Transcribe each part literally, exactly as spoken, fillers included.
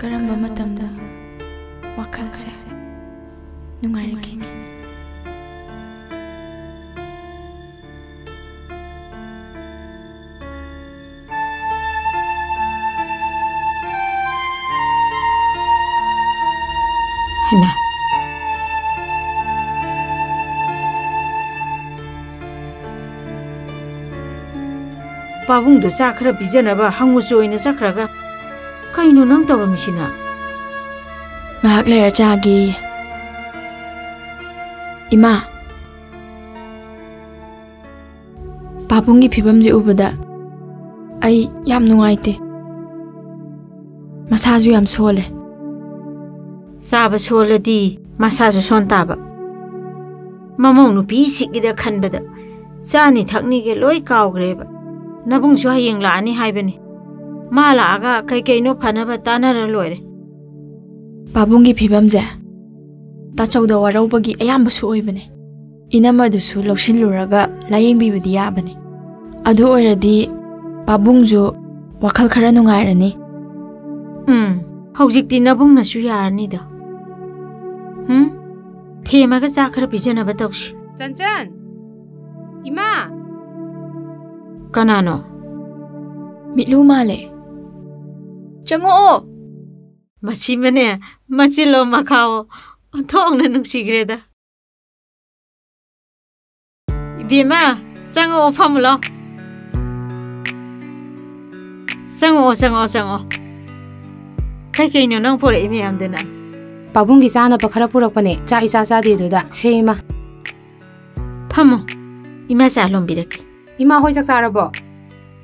ꯀꯔꯝꯕ ꯃꯇꯝꯗ ꯋꯥꯈꯜꯁꯦ ꯅꯨꯡꯉꯥꯏꯔꯛꯈꯤꯅꯤ? ꯍꯩꯃꯥ꯫ ꯄꯥꯕꯨꯡꯗꯣ ꯆꯥꯛ ꯈꯔ ꯄꯤꯖꯅꯕ ꯍꯪꯉꯨꯆꯣ ꯑꯣꯏꯅ ꯆꯠꯈ꯭ꯔꯒ, ꯀꯩꯅꯣ ꯅꯪ ꯇꯧꯔꯝꯃꯤꯁꯤꯅ? ꯉꯥꯏꯍꯥꯛ ꯂꯩꯔ ꯆꯥꯒꯦꯌꯦ꯫ ꯏꯃꯥ, ꯄꯥꯕꯨꯡꯒꯤ ꯐꯤꯕꯝꯁꯦ ꯎꯕꯗ ꯑꯩ ꯌꯥꯝ ꯅꯨꯡꯉꯥꯏꯇꯦ꯫ ꯃꯁꯥꯁꯨ ꯌꯥꯝ ꯁꯣꯜꯂꯦ꯫ ꯆꯥꯕ ꯁꯣꯜꯂꯗꯤ ꯃꯁꯥꯁꯨ ꯁꯣꯟ ꯇꯥꯕ꯫ ꯃꯃꯧ ꯅꯨꯄꯤ ꯁꯤꯛꯀꯤꯗ ꯈꯟꯕꯗ ꯆꯥꯅꯤ ꯊꯛꯅꯤꯒ ꯂꯣꯏ ꯀꯥꯎꯈ꯭ꯔꯦꯕ꯫ ꯅꯕꯨꯡꯁꯨ ꯍꯌꯦꯡ ꯂꯥꯛꯑꯅꯤ ꯍꯥꯏꯕꯅꯤ꯫ ꯃꯥ ꯂꯥꯛꯑꯒ ꯀꯩ ꯀꯩꯅꯣ ꯐꯅꯕ ꯇꯥꯟꯅꯔ ꯂꯣꯏꯔꯦ꯫ ꯄꯥꯕꯨꯡꯒꯤ ꯐꯤꯕꯝꯁꯦ ꯇꯥꯆꯧꯗ ꯋꯥꯔꯧꯕꯒꯤ ꯑꯌꯥꯝꯕꯁꯨ ꯑꯣꯏꯕꯅꯦ꯫ ꯏꯅꯝꯃꯗꯨꯁꯨ ꯂꯧꯁꯤꯜꯂꯨꯔꯒ ꯂꯥꯌꯦꯡꯕꯤꯕꯗꯤ ꯌꯥꯕꯅꯤ꯫ ꯑꯗꯨ ꯑꯣꯏꯔꯗꯤ ꯄꯥꯕꯨꯡꯁꯨ ꯋꯥꯈꯜ ꯈꯔ ꯅꯨꯡꯉꯥꯏꯔꯅꯤ꯫ ꯎꯝ, ꯍꯧꯖꯤꯛꯇꯤ ꯅꯕꯨꯡꯅꯁꯨ ꯌꯥꯔꯅꯤꯗ꯫ ꯍꯨꯝ? ꯊꯦꯝꯃꯒ ꯆꯥꯛ ꯈꯔ ꯄꯤꯖꯅꯕ ꯇꯧꯁꯤ꯫ ꯆꯟꯆꯟ! ꯏꯃꯥ! ꯀꯅꯥꯅꯣ? ꯃꯤꯠꯂꯨ ꯃꯥꯜꯂꯦ꯫ ꯆꯪꯉꯛꯑꯣ! ꯃꯁꯤꯃꯅꯦ, ꯃꯆꯤꯜꯂꯣ ꯃꯈꯥꯑꯣ, ꯑꯣꯟꯊꯣꯛꯅ ꯅꯨꯡꯁꯤꯈ꯭ꯔꯦꯗ꯫ ꯏꯕꯦꯝꯃ, ꯆꯪꯉꯛꯑꯣ, ꯐꯝꯃꯨ ꯂꯥꯎ꯫ ꯆꯪꯉꯛꯑꯣ, ꯆꯪꯉꯛꯑꯣ, ꯆꯪꯉꯛꯑꯣ꯫ ꯀꯩꯀꯩꯅꯣ ꯅꯪ ꯄꯨꯔꯛꯏ ꯃꯌꯥꯝꯗꯨꯅ? ꯄꯥꯕꯨꯡꯒꯤ ꯆꯥꯅꯕ ꯈꯔ ꯄꯨꯔꯛꯄꯅꯦ, ꯆꯥꯛ ꯏꯆꯥ ꯆꯥꯗꯦꯗꯨꯗ꯫ ꯁꯦ, ꯏꯃꯥ꯫ ꯐꯝꯃꯣ, ꯏꯃꯥ ꯆꯥ ꯂꯣꯟꯕꯤꯔꯛꯀꯦ꯫ ꯏꯃꯥ ꯍꯣꯏ ꯆꯥꯛ ꯆꯥꯔꯕꯣ?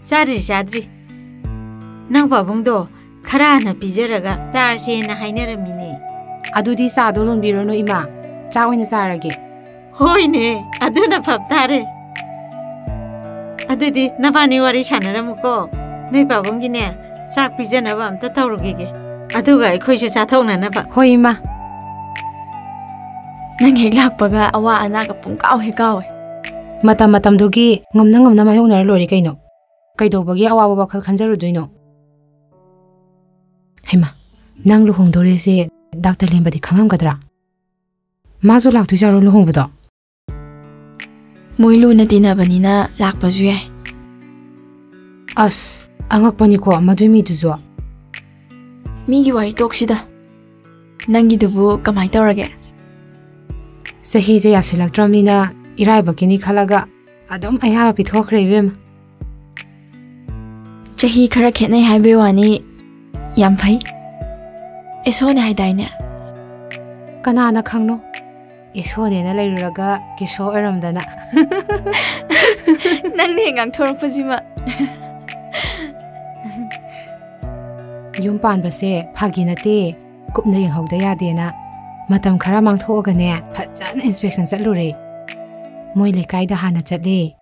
ꯆꯥꯗ꯭ꯔꯤ, ꯆꯥꯗ꯭ꯔꯤ꯫ ꯅꯪ ꯄꯥꯕꯨꯡꯗꯣ ꯈꯔ ꯍꯥꯟꯅ ꯄꯤꯖꯔꯒ ꯆꯥꯔꯁꯦꯅ ꯍꯥꯏꯅꯔꯝꯃꯤꯅꯦ꯫ ꯑꯗꯨꯗꯤ ꯆꯥꯗꯣ ꯂꯣꯟꯕꯤꯔꯅꯨ ꯏꯃꯥ, ꯆꯥꯛ ꯑꯣꯏꯅ ꯆꯥꯔꯒꯦ꯫ ꯍꯣꯏꯅꯦ, ꯑꯗꯨꯅ ꯐꯕ ꯇꯥꯔꯦ꯫ ꯑꯗꯨꯗꯤ ꯅꯕꯥꯅꯤ ꯋꯥꯔꯤ ꯁꯥꯟꯅꯔꯝꯃꯨꯀꯣ꯫ ꯅꯣꯏ ꯄꯥꯕꯨꯡꯒꯤꯅꯦ, ꯆꯥꯛ ꯄꯤꯖꯅꯕ ꯑꯝꯇ ꯇꯧꯔꯨꯈꯤꯒꯦ꯫ ꯑꯗꯨꯒ ꯑꯩꯈꯣꯏꯁꯨ ꯆꯥꯊꯣꯛꯅꯅꯕ꯫ ꯍꯣꯏ, ꯏꯃꯥ꯫ ꯅꯪ ꯍꯦꯛ ꯂꯥꯛꯄꯒ ꯑꯋꯥ ꯑꯅꯥꯒ ꯄꯨꯡꯀꯥꯎ ꯍꯦꯛ ꯀꯥꯎꯋꯦ꯫ ꯃꯇꯝ ꯃꯇꯝꯗꯨꯒꯤ ꯉꯝꯅ ꯉꯝꯅ ꯃꯥꯌꯣꯛꯅꯔ ꯂꯣꯏꯔꯦ ꯀꯩꯅꯣ꯫ ꯀꯩꯗꯧꯕꯒꯤ ꯑꯋꯥꯕ ꯋꯥꯈꯜ ꯈꯟꯖꯔꯨꯗꯣꯏꯅꯣ? ꯍꯩꯃꯥ, ꯅꯪ ꯂꯨꯍꯣꯡꯗꯣꯔꯦꯁꯦ ꯗꯥꯛꯇꯔ ꯂꯦꯝꯕꯗꯤ ꯈꯪꯉꯝꯒꯗ꯭ꯔꯥ? ꯃꯥꯁꯨ ꯂꯥꯛꯇꯣꯏꯖꯥꯠꯔꯣ ꯂꯨꯍꯣꯡꯕꯗꯣ? ꯃꯣꯏ ꯂꯨꯅ ꯇꯤꯟꯅꯕꯅꯤꯅ ꯂꯥꯛꯄꯁꯨ ꯌꯥꯏ꯫ ꯑꯁ, ꯑꯉꯛꯄꯅꯤꯀꯣ ꯃꯗꯨꯏ ꯃꯤꯗꯨꯁꯨ꯫ ꯃꯤꯒꯤ ꯋꯥꯔꯤ ꯇꯣꯛꯁꯤꯗ꯫ ꯅꯪꯒꯤꯗꯨꯕꯨ ꯀꯃꯥꯏ ꯇꯧꯔꯒꯦ? ꯆꯍꯤꯁꯦ ꯌꯥꯁꯤꯜꯂꯛꯇ꯭ꯔꯕꯅꯤꯅ ꯏꯔꯥꯏꯕꯛꯀꯤꯅꯤ ꯈꯜꯂꯒ ꯑꯗꯨꯝ ꯑꯌꯥꯕ ꯄꯤꯊꯣꯛꯈ꯭ꯔꯦ ꯏꯕꯦꯝꯃ꯫ ꯆꯍꯤ ꯈꯔ ꯈꯦꯠꯅꯩ ꯍꯥꯏꯕꯩ ꯋꯥꯅꯤ, ꯌꯥꯝ ꯐꯩ꯫ ꯑꯦꯁꯣꯅꯦ ꯍꯥꯏꯗꯥꯏꯅꯦ? ꯀꯅꯥꯅ ꯈꯪꯅꯣ? ꯑꯦꯁꯣꯅꯦꯅ ꯂꯩꯔꯨꯔꯒ ꯀꯦꯁꯣ ꯑꯣꯏꯔꯝꯗꯅ꯫ ꯅꯪꯅ ꯍꯦꯛ ꯉꯥꯡꯊꯣꯔꯛꯄꯁꯤꯃ꯫ ꯌꯨꯝ ꯄꯥꯟꯕꯁꯦ ꯐꯥꯒꯤ ꯅꯠꯇꯦ, ꯀꯨꯞꯅ ꯌꯦꯡꯍꯧꯗ ꯌꯥꯗꯦꯅ꯫ ꯃꯇꯝ ꯈꯔ ꯃꯥꯡꯊꯣꯛꯑꯒꯅꯦ, ꯐꯖꯅ inspection ꯆꯠꯂꯨꯔꯦ꯫ ꯃꯣꯏ ꯂꯩꯀꯥꯏꯗ ꯍꯥꯟꯅ ꯆꯠꯂꯦ꯫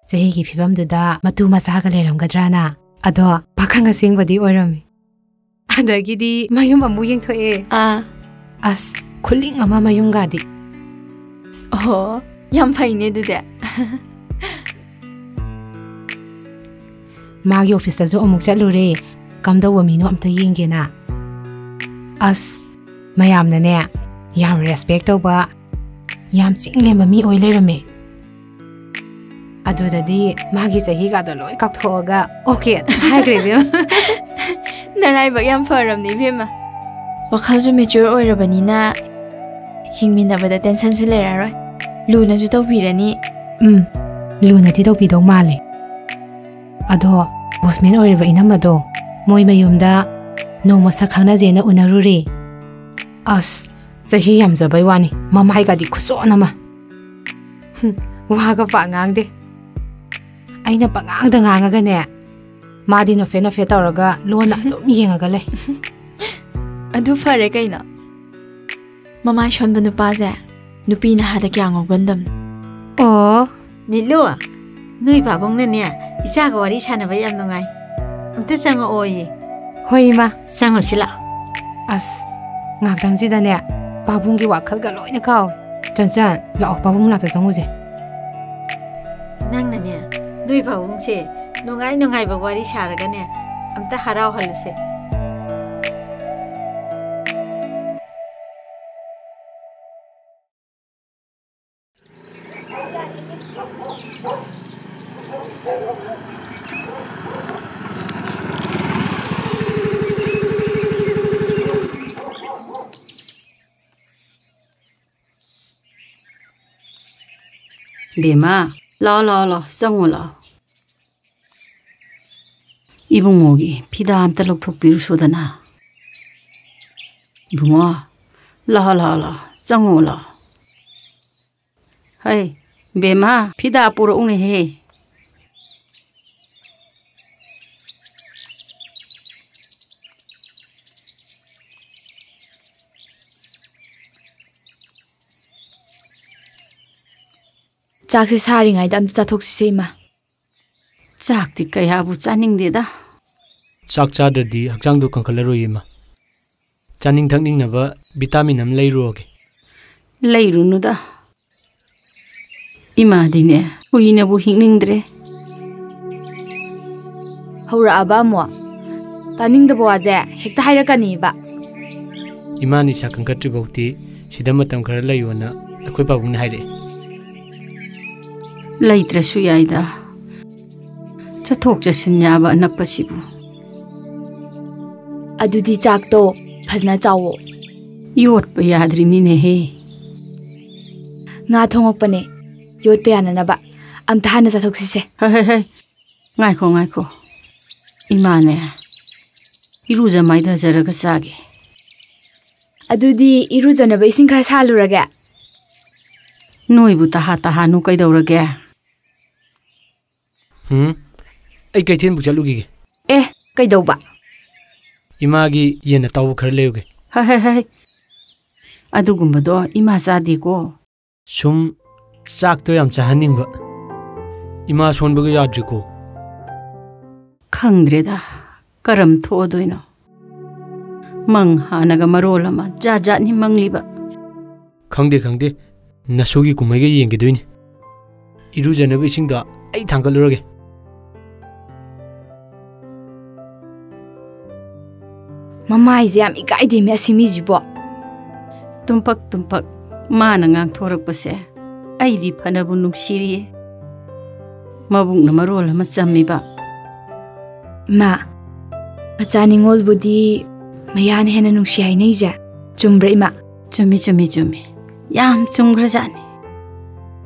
ꯆꯍꯤꯒꯤ ꯐꯤꯕꯝꯗꯨꯗ ꯃꯇꯨ ꯃꯆꯥꯒ ꯂꯩꯔꯝꯒꯗ꯭ꯔꯥꯅ꯫ ꯑꯗꯣ ꯄꯥꯈꯪ ꯑꯁꯦꯡꯕꯗꯤ ꯑꯣꯏꯔꯝꯃꯤ꯫ ꯑꯗꯒꯤꯗꯤ ꯃꯌꯨꯝ ꯑꯃꯨꯛ ꯌꯦꯡꯊꯣꯛꯑꯦ꯫ ꯑꯥ꯫ ꯑꯁ, ꯈꯨꯂꯤꯡ ꯑꯃ ꯃꯌꯨꯝꯒꯗꯤ꯫ ꯑꯣ, ꯌꯥꯝ ꯐꯩꯅꯦ ꯑꯗꯨꯗꯤ꯫ ꯃꯥꯒꯤ officeꯇꯁꯨ ꯑꯃꯨꯛ ꯆꯠꯂꯨꯔꯦ, ꯀꯝꯗꯧꯕ ꯃꯤꯅꯣ ꯑꯝꯇ ꯌꯦꯡꯒꯦꯅ꯫ ꯑꯁ, ꯃꯌꯥꯝꯅꯅꯦ ꯌꯥꯝ respect ꯇꯧꯕ, ꯌꯥꯝ ꯆꯤꯡ ꯂꯦꯝꯕ ꯃꯤ ꯑꯣꯏ ꯂꯩꯔꯝꯃꯦ꯫ ꯑꯗꯨꯗꯗꯤ ꯃꯥꯒꯤ ꯆꯍꯤꯒꯗꯣ ꯂꯣꯏ ꯀꯥꯎꯊꯣꯛꯑꯒ okay ꯑꯗꯨꯝ ꯍꯥꯏꯈ꯭ꯔꯦ ꯏꯕꯦꯝꯃ꯫ ꯅꯔꯥꯏꯕꯛ ꯌꯥꯝ ꯐꯔꯕꯅꯦ ꯏꯕꯦꯝꯃ꯫ ꯋꯥꯈꯜꯁꯨ mature ꯑꯣꯏꯔꯕꯅꯤꯅ ꯍꯤꯡꯃꯤꯟꯅꯕꯗ tensionꯁꯨ ꯂꯩꯔꯔꯣꯏ꯫ ꯂꯨꯅꯁꯨ ꯇꯧꯕꯤꯔꯅꯤ꯫ ꯎꯝ, ꯂꯨꯅꯗꯤ ꯇꯧꯕꯤꯗꯧ ꯃꯥꯜꯂꯦ꯫ ꯑꯗꯣ postman ꯑꯣꯏꯔꯤꯕ ꯏꯅꯝꯃꯗꯣ ꯃꯣꯏ ꯃꯌꯨꯝꯗ ꯅꯣꯡꯃ ꯁꯛ ꯈꯪꯅꯖꯦꯅ ꯎꯅꯔꯨꯔꯦ꯫ ꯑꯁ, ꯆꯍꯤ ꯌꯥꯝꯖꯕꯩ ꯋꯥꯅꯤ, ꯃꯃꯥꯏꯒꯗꯤ ꯈꯨꯆꯣꯟ ꯑꯃ꯫ ꯍꯨꯝ, ꯋꯥꯒ ꯄꯥꯛ ꯉꯥꯡꯗꯦ꯫ ꯑꯩꯅ ꯄꯉꯥꯡꯗ ꯉꯥꯡꯉꯒꯅꯦ, ꯃꯥꯗꯤ ꯅꯣꯐꯦ ꯅꯣꯐꯦ ꯇꯧꯔꯒ ꯂꯣꯟꯅ ꯑꯗꯨꯝ ꯌꯦꯡꯉꯒ ꯂꯩ꯫ ꯑꯗꯨ ꯐꯔꯦ ꯀꯩꯅꯣ꯫ ꯃꯃꯥꯏ ꯁꯣꯟꯕ ꯅꯨꯄꯥꯁꯦ ꯅꯨꯄꯤ ꯅꯍꯥꯗ ꯀꯌꯥ ꯉꯥꯎꯒꯟꯗꯕꯅꯤ꯫ ꯑꯣ꯫ ꯃꯤꯠꯂꯨ, ꯅꯣꯏ ꯄꯥꯕꯨꯡꯅꯅꯦ ꯏꯆꯥꯒ ꯋꯥꯔꯤ ꯁꯥꯟꯅꯕ ꯌꯥꯝ ꯅꯨꯡꯉꯥꯏ꯫ ꯑꯝꯇ ꯆꯪꯉꯛꯑꯣꯌꯦ꯫ ꯍꯣꯏ ꯏꯃꯥ꯫ ꯆꯪꯉꯨꯁꯤ ꯂꯥꯛꯑꯣ꯫ ꯑꯁ, ꯉꯥꯛꯇꯪꯁꯤꯗꯅꯦ ꯄꯥꯕꯨꯡꯒꯤ ꯋꯥꯈꯜꯒ ꯂꯣꯏꯅ ꯀꯥꯎꯔꯦ꯫ ꯆꯟꯆꯟ, ꯂꯥꯛꯑꯣ ꯄꯥꯕꯨꯡ ꯃꯅꯥꯛꯇ ꯆꯪꯉꯨꯁꯦ꯫ ꯅꯪꯅꯅꯦ ꯅꯣꯏ ꯄꯥꯕꯨꯡꯁꯦ ꯅꯨꯡꯉꯥꯏ ꯅꯨꯡꯉꯥꯏꯕ ꯋꯥꯔꯤ ꯁꯥꯔꯒꯅꯦ ꯑꯝꯇ ꯍꯔꯥꯎꯍꯜꯂꯨꯁꯦ꯫ ꯕꯦꯝꯃ, ꯂꯥꯛꯑꯣ, ꯂꯥꯛꯑꯣ, ꯂꯥꯛꯑꯣ, ꯆꯪꯉꯣ, ꯂꯥꯛꯑꯣ꯫ ꯏꯕꯨꯡꯉꯣꯒꯤ ꯐꯤꯗꯥ ꯑꯝꯇ ꯂꯧꯊꯣꯛꯄꯤꯔꯨꯁꯣꯗꯅ꯫ ꯏꯕꯨꯡꯉꯣ, ꯂꯥꯛꯑꯣ, ꯂꯥꯛꯑꯣ, ꯂꯥꯛꯑꯣ, ꯆꯪꯉꯣ, ꯂꯥꯛꯑꯣ꯫ ꯍꯩ, ꯕꯦꯝꯃ, ꯐꯤꯗꯥ ꯄꯨꯔꯛꯎꯅꯦꯍꯦ꯫ ꯆꯥꯛꯁꯦ ꯁꯥꯔꯤꯉꯩꯗ ꯑꯝꯇ ꯆꯥꯊꯣꯛꯁꯤꯁꯦ, ꯏꯃꯥ꯫ ꯆꯥꯛꯇꯤ ꯀꯌꯥꯕꯨ ꯆꯥꯅꯤꯡꯗꯦꯗ꯫ ꯆꯥꯛ ꯆꯥꯗ꯭ꯔꯗꯤ ꯍꯛꯆꯥꯡꯗꯣ ꯀꯟꯈꯠꯂꯔꯣꯏ, ꯏꯃꯥ꯫ ꯆꯥꯅꯤꯡ ꯊꯛꯅꯤꯡꯅꯕ ꯚꯤꯇꯥꯃꯤꯟ ꯑꯃ ꯂꯩꯔꯨꯔꯒꯦ꯫ ꯂꯩꯔꯨꯅꯨꯗ꯫ ꯏꯃꯥꯗꯤꯅꯦ, ꯀꯨꯏꯅꯕꯨ ꯍꯤꯡꯅꯤꯡꯗ꯭ꯔꯦ꯫ ꯍꯧꯔꯛꯑꯕ ꯑꯃꯨꯛ? ꯇꯥꯅꯤꯡꯗꯕ ꯋꯥꯁꯦ ꯍꯦꯛꯇ ꯍꯥꯏꯔꯛꯀꯅꯤꯕ꯫ ꯏꯃꯥꯅ ꯏꯁꯥ ꯀꯟꯈꯠꯇ꯭ꯔꯤꯐꯥꯎꯗꯤ ꯁꯤꯗ ꯃꯇꯝ ꯈꯔ ꯂꯩꯌꯣꯅ ꯑꯩꯈꯣꯏ ꯄꯥꯕꯨꯡꯅ ꯍꯥꯏꯔꯛꯑꯦ꯫ ꯂꯩꯇ꯭ꯔꯁꯨ ꯌꯥꯏꯗ꯫ ꯆꯠꯊꯣꯛ ꯆꯠꯁꯤꯟ ꯌꯥꯕ ꯑꯅꯛꯄꯁꯤꯕꯨ꯫ ꯑꯗꯨꯗꯤ ꯆꯥꯛꯇꯣ ꯐꯖꯅ ꯆꯥꯎꯋꯣ꯫ ꯌꯣꯠꯄ ꯌꯥꯗ꯭ꯔꯤꯅꯤꯅꯦꯍꯦ꯫ ꯉꯥ ꯊꯣꯡꯉꯛꯄꯅꯦ, ꯌꯣꯠꯄ ꯌꯥꯅꯅꯕ꯫ ꯑꯝꯇ ꯍꯥꯟꯅ ꯆꯥꯊꯣꯛꯁꯤꯁꯦ꯫ ꯍꯩ, ꯍꯩ, ꯍꯩ꯫ ꯉꯥꯏꯈꯣ, ꯉꯥꯏꯈꯣ꯫ ꯏꯃꯥꯅꯦ, ꯏꯔꯨꯖ ꯃꯥꯏꯊꯖꯔꯒ ꯆꯥꯒꯦ꯫ ꯑꯗꯨꯗꯤ ꯏꯔꯨꯖꯅꯕ ꯏꯁꯤꯡ ꯈꯔ ꯁꯥꯍꯜꯂꯨꯔꯒꯦ꯫ ꯅꯣꯏꯕꯨ ꯇꯍꯥ ꯇꯍꯥꯅꯨ ꯀꯩꯗꯧꯔꯒꯦ? ꯍꯨꯝ, ꯑꯩ ꯀꯩꯊꯦꯜꯕꯨ ꯆꯠꯂꯨꯈꯤꯒꯦ꯫ ꯑꯦ, ꯀꯩꯗꯧꯕ? ꯏꯃꯥꯒꯤ ꯌꯦꯟ ꯑꯇꯥꯎꯕ ꯈꯔ ꯂꯩꯔꯨꯒꯦ꯫ ꯍꯩ, ꯍꯩ, ꯍꯩ, ꯍꯩ꯫ ꯑꯗꯨꯒꯨꯝꯕꯗꯣ ꯏꯃꯥ ꯆꯥꯗꯦꯀꯣ꯫ ꯁꯨꯝ ꯆꯥꯛꯇꯣ ꯌꯥꯝ ꯆꯥꯍꯟꯅꯤꯡꯕ꯫ ꯏꯃꯥ ꯁꯣꯟꯕꯒ ꯌꯥꯗ꯭ꯔꯤꯀꯣ꯫ ꯈꯪꯗ꯭ꯔꯦꯗ, ꯀꯔꯝ ꯊꯣꯛꯑꯗꯣꯏꯅꯣ? ꯃꯪ ꯍꯥꯟꯅꯒ ꯃꯔꯣꯜ ꯑꯃ, ꯖꯥꯠ ꯖꯥꯠꯅꯤ ꯃꯪꯂꯤꯕ꯫ ꯈꯪꯗꯦ, ꯈꯪꯗꯦ, ꯅꯁꯨꯒꯤ ꯀꯨꯝꯍꯩꯒ ꯌꯦꯡꯈꯤꯗꯣꯏꯅꯤ꯫ ꯏꯔꯨꯖꯅꯕ ꯏꯁꯤꯡꯗꯣ ꯑꯩ ꯊꯥꯡꯒꯠꯂꯨꯔꯒꯦ꯫ ꯃꯃꯥꯏꯁꯦ ꯌꯥꯝ ꯏꯀꯥꯏꯗꯦꯃꯤ ꯑꯁꯤ ꯃꯤꯁꯤꯕꯣ꯫ ꯇꯨꯝꯄꯛ ꯇꯨꯝꯄꯛ ꯃꯥꯅ ꯉꯥꯡꯊꯣꯔꯛꯄꯁꯦ ꯑꯩꯗꯤ ꯐꯅꯕꯨ ꯅꯨꯡꯁꯤꯔꯤꯌꯦ꯫ ꯃꯕꯨꯛꯅ ꯃꯔꯣꯜ ꯑꯃ ꯆꯝꯃꯤꯕ꯫ ꯏꯃꯥ, ꯃꯆꯥ ꯅꯤꯉꯣꯜꯕꯨꯗꯤ ꯃꯌꯥꯅ ꯍꯦꯟꯅ ꯅꯨꯡꯁꯤ ꯍꯥꯏꯅꯩꯁꯦ ꯆꯨꯝꯕ꯭ꯔꯥ, ꯏꯃꯥ? ꯆꯨꯝꯃꯤ, ꯆꯨꯝꯃꯤ, ꯆꯨꯝꯃꯤ꯫ ꯌꯥꯝ ꯆꯨꯝꯈ꯭ꯔꯖꯥꯠꯅꯤ꯫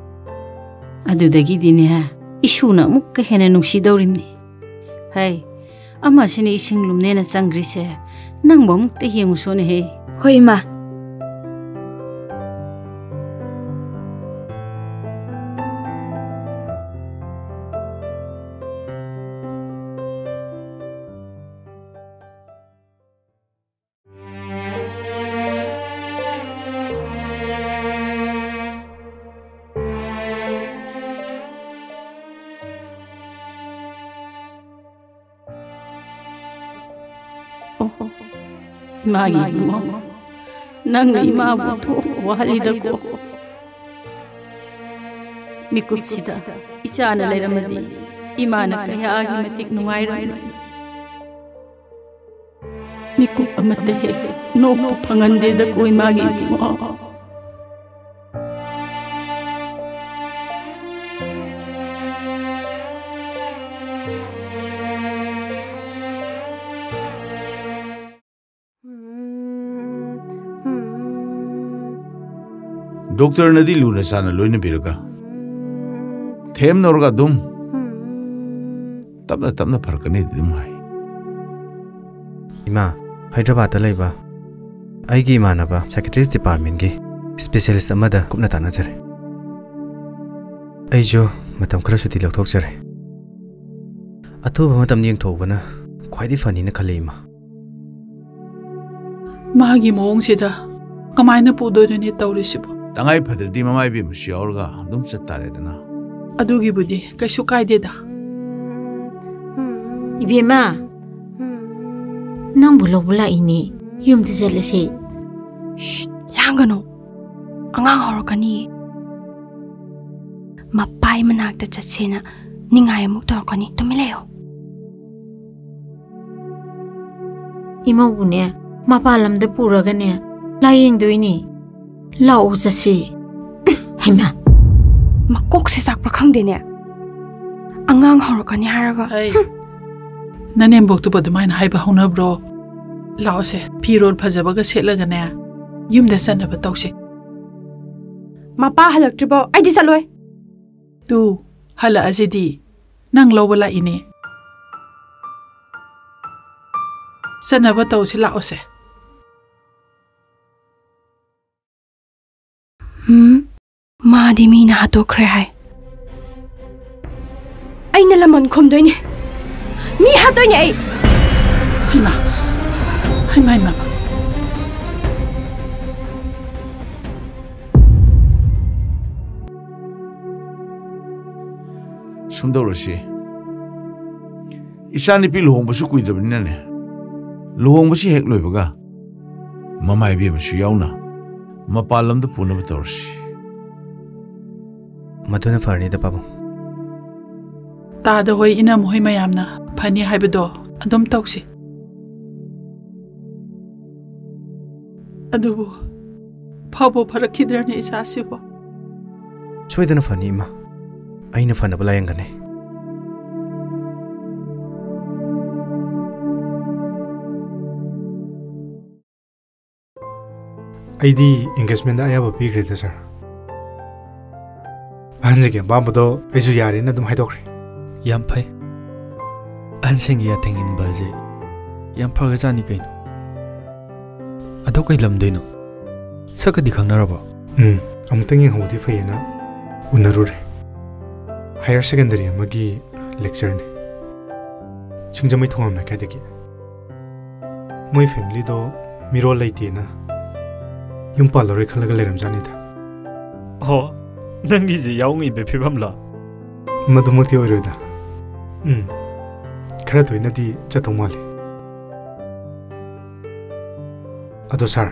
ꯑꯗꯨꯗꯒꯤꯗꯤꯅꯦ, ꯏꯁꯨꯅ ꯑꯃꯨꯛꯀ ꯍꯦꯟꯅ ꯅꯨꯡꯁꯤꯗꯧꯔꯤꯕꯅꯤ꯫ ꯍꯩ, ꯑꯃꯁꯤꯅ ꯏꯁꯤꯡ ꯂꯨꯝꯅꯦꯅ ꯆꯪꯈ꯭ꯔꯤꯁꯦ, ꯅꯪꯕꯨ ꯑꯃꯨꯛꯇ ꯌꯦꯡꯉꯨꯁꯣꯅꯦꯍꯦ꯫ ꯍꯣꯏ, ꯏꯃꯥ꯫ ꯑꯣ, ꯏꯃꯥꯒꯤ ꯏꯕꯨꯡꯉꯣ, ꯅꯪꯅ ꯏꯃꯥꯕꯨ ꯊꯣꯛꯄ ꯋꯥꯍꯜꯂꯤꯗꯀꯣ꯫ ꯃꯤꯀꯨꯞꯁꯤꯗ ꯏꯆꯥꯅ ꯂꯩꯔꯝꯃꯗꯤ ꯏꯃꯥꯅ ꯀꯌꯥꯒꯤ ꯃꯇꯤꯛ ꯅꯨꯡꯉꯥꯏꯔꯝꯅꯤ꯫ ꯃꯤꯀꯨꯞ ꯑꯃꯠꯇ ꯍꯦꯛ ꯅꯣꯛꯄ ꯐꯪꯍꯟꯗꯦꯗꯀꯣ ꯏꯃꯥꯒꯤ ꯏꯕꯨꯡꯉꯣ꯫ ꯗꯣꯛꯇꯔꯅꯗꯤ ꯂꯨꯅ ꯆꯥꯟꯅ ꯂꯣꯏꯅꯕꯤꯔꯒ ꯊꯦꯝꯅꯧꯔꯒ ꯑꯗꯨꯝ ꯇꯞꯅ ꯇꯞꯅ ꯐꯔꯛꯀꯅꯤ ꯑꯗꯨꯝ ꯍꯥꯏ꯫ ꯏꯃꯥ, ꯍꯥꯏꯗ꯭ꯔꯕꯥꯗꯇ ꯂꯩꯕ ꯑꯩꯒꯤ ꯏꯃꯥꯟꯅꯕ psychiatrist departmentꯀꯤ specialist ꯑꯃꯗ ꯀꯨꯞꯅ ꯇꯥꯟꯅꯖꯔꯦ꯫ ꯑꯩꯁꯨ ꯃꯇꯝ ꯈꯔ ꯁꯨꯇꯤ ꯂꯧꯊꯣꯛꯆꯔꯦ꯫ ꯑꯊꯨꯕ ꯃꯇꯝꯗ ꯌꯦꯡꯊꯣꯛꯄꯅ ꯈ꯭ꯋꯥꯏꯗꯒꯤ ꯐꯅꯤꯅ ꯈꯜꯂꯤ, ꯏꯃꯥ꯫ ꯃꯥꯒꯤ ꯃꯑꯣꯡꯁꯤꯗ ꯀꯃꯥꯏꯅ ꯄꯨꯗꯣꯏꯅꯣꯅꯦ ꯇꯧꯔꯤꯁꯤꯕꯣ? ꯇꯉꯥꯏ ꯐꯗ꯭ꯔꯗꯤ ꯃꯃꯥ ꯏꯕꯦꯝꯃꯁꯨ ꯌꯥꯎꯔꯒ ꯑꯗꯨꯝ ꯆꯠꯇꯥꯔꯦꯗꯅ꯫ ꯑꯗꯨꯒꯤꯕꯨꯗꯤ ꯀꯩꯁꯨ ꯀꯥꯏꯗꯦꯗ꯫ ꯏꯕꯦꯝꯃ, ꯅꯪꯕꯨ ꯂꯧꯕ ꯂꯥꯛꯏꯅꯦ꯫ ꯌꯨꯝꯗ ꯆꯠꯂꯁꯦ꯫ ꯁ꯭ꯠ, ꯂꯥꯡꯒꯅꯨ꯫ ꯑꯉꯥꯡ ꯍꯧꯔꯛꯀꯅꯤ꯫ ꯃꯄꯥꯏ ꯃꯅꯥꯛꯇ ꯆꯠꯁꯦꯅ ꯅꯤꯡꯉꯥꯏ ꯑꯃꯨꯛ ꯇꯧꯔꯛꯀꯅꯤ꯫ ꯇꯨꯃꯤꯟ ꯂꯩꯌꯨ꯫ ꯏꯃꯧꯕꯨꯅꯦ, ꯃꯄꯥꯟ ꯂꯝꯗ ꯄꯨꯔꯒꯅꯦ, ꯂꯥꯏꯌꯦꯡꯗꯣꯏꯅꯦ꯫ ꯂꯥꯛꯑꯣ ꯆꯠꯁꯤ꯫ ꯍꯩꯃꯥ꯫ ꯃꯀꯣꯛꯁꯦ ꯆꯥꯛꯄ꯭ꯔꯥ ꯈꯪꯗꯦꯅꯦ꯫ ꯑꯉꯥꯡ ꯍꯧꯔꯛꯀꯅꯤ ꯍꯥꯏꯔꯒ꯫ ꯍꯩ, ꯅꯅꯦꯝꯕꯣꯛꯇꯨꯕꯨ ꯑꯗꯨꯃꯥꯏꯅ ꯍꯥꯏꯕ ꯍꯧꯅꯕ꯭ꯔꯣ? ꯂꯥꯛꯑꯣꯁꯦ, ꯐꯤꯔꯣꯜ ꯐꯖꯕꯒ ꯁꯦꯠꯂꯒꯅꯦ, ꯌꯨꯝꯗ ꯆꯠꯅꯕ ꯇꯧꯁꯦ꯫ ꯃꯄꯥ ꯍꯜꯂꯛꯇ꯭ꯔꯤꯕꯣ? ꯑꯩꯗꯤ ꯆꯠꯂꯣꯏ꯫ ꯇꯨ, ꯍꯜꯂꯛꯑꯁꯤꯗꯤ꯫ ꯅꯪ ꯂꯧꯕ ꯂꯥꯛꯏꯅꯦ꯫ ꯆꯠꯅꯕ ꯇꯧꯁꯤ, ꯂꯥꯛꯑꯣꯁꯦ꯫ ꯎꯝ, ꯃꯥꯗꯤ ꯃꯤꯅ ꯍꯥꯠꯇꯣꯛꯈ꯭ꯔꯦ ꯍꯥꯏ꯫ ꯑꯩꯅ ꯂꯃꯟ ꯈꯨꯝꯗꯣꯏꯅꯦ꯫ ꯃꯤ ꯍꯥꯠꯇꯣꯏꯅꯦ ꯑꯩ꯫ ꯍꯩꯃꯥ꯫ ꯍꯩꯃꯥ, ꯍꯩꯃꯥ꯫ ꯁꯨꯝ ꯇꯧꯔꯁꯤ꯫ ꯏꯆꯥꯅꯨꯄꯤ ꯂꯨꯍꯣꯡꯕꯁꯨ ꯀꯨꯏꯗ꯭ꯔꯕꯅꯤꯅꯅꯦ, ꯂꯨꯍꯣꯡꯕꯁꯤ ꯍꯦꯛ ꯂꯣꯏꯕꯒ ꯃꯃꯥ ꯏꯕꯦꯝꯃꯁꯨ ꯌꯥꯎꯅ ꯃꯄꯥꯟ ꯂꯝꯗ ꯄꯨꯅꯕ ꯇꯧꯔꯁꯤ꯫ ꯃꯗꯨꯅ ꯐꯔꯅꯤꯗ, ꯄꯥꯕꯨꯡ꯫ ꯇꯥꯗ ꯍꯣꯏ, ꯏꯅꯝ ꯍꯣꯏ ꯃꯌꯥꯝꯅ ꯐꯅꯤ ꯍꯥꯏꯕꯗꯣ ꯑꯗꯨꯝ ꯇꯧꯁꯤ꯫ ꯑꯗꯨꯕꯨ ꯐꯕꯨ ꯐꯔꯛꯈꯤꯗ꯭ꯔꯅꯦ ꯏꯆꯥꯁꯤꯕꯣ? ꯁꯣꯏꯗꯅ ꯐꯅꯤ, ꯏꯃꯥ꯫ ꯑꯩꯅ ꯐꯅꯕ ꯂꯥꯌꯦꯡꯒꯅꯤ꯫ ꯑꯩꯗꯤ engagement ꯗ ꯑꯌꯥꯕ ꯄꯤꯈ꯭ꯔꯦꯗ, ꯁꯥꯔ꯫ ꯑꯍꯟꯁꯤꯒꯤ ꯑꯄꯥꯝꯕꯗꯣ ꯑꯩꯁꯨ ꯌꯥꯔꯦꯅ ꯑꯗꯨꯝ ꯍꯥꯏꯗꯣꯛꯈ꯭ꯔꯦ꯫ ꯌꯥꯝ ꯐꯩ꯫ ꯑꯍꯟꯁꯤꯡꯒꯤ ꯌꯥꯊꯪ ꯏꯟꯕ ꯑꯁꯤ ꯌꯥꯝ ꯐꯒ꯭ꯔꯖꯥꯠꯅꯤ ꯀꯩꯅꯣ꯫ ꯑꯗꯣ ꯀꯩ ꯂꯝꯗꯩꯅꯣ? ꯁꯛꯀꯗꯤ ꯈꯪꯅꯔꯕꯣ? ꯎꯝ, ꯑꯃꯨꯛꯇꯪ ꯌꯦꯡꯍꯧꯕꯗꯤ ꯐꯩꯌꯦꯅ ꯎꯅꯔꯨꯔꯦ꯫ Higher secondary ꯑꯃꯒꯤ lecturer ꯅꯤ꯫ ꯁꯤꯡꯖꯃꯩ ꯊꯣꯉꯥꯝ ꯂꯩꯀꯥꯏꯗꯒꯤ꯫ ꯃꯣꯏ family ꯗꯣ ꯃꯤꯔꯣꯜ ꯂꯩꯇꯦꯅ ꯌꯨꯝ ꯄꯥꯜꯂꯔꯣꯏ ꯈꯜꯂꯒ ꯂꯩꯔꯝꯖꯥꯠꯅꯤꯗ꯫ ꯑꯣ, ꯅꯪꯒꯤꯁꯦ ꯌꯥꯎꯉꯤꯕ ꯐꯤꯕꯝꯂꯣ? ꯃꯗꯨꯃꯛꯇꯤ ꯑꯣꯏꯔꯣꯏꯗ꯫ ꯎꯝ, ꯈꯔ ꯇꯣꯏꯅꯗꯤ ꯆꯠꯇꯧ ꯃꯥꯜꯂꯤ꯫ ꯑꯗꯣ ꯁꯥꯔ,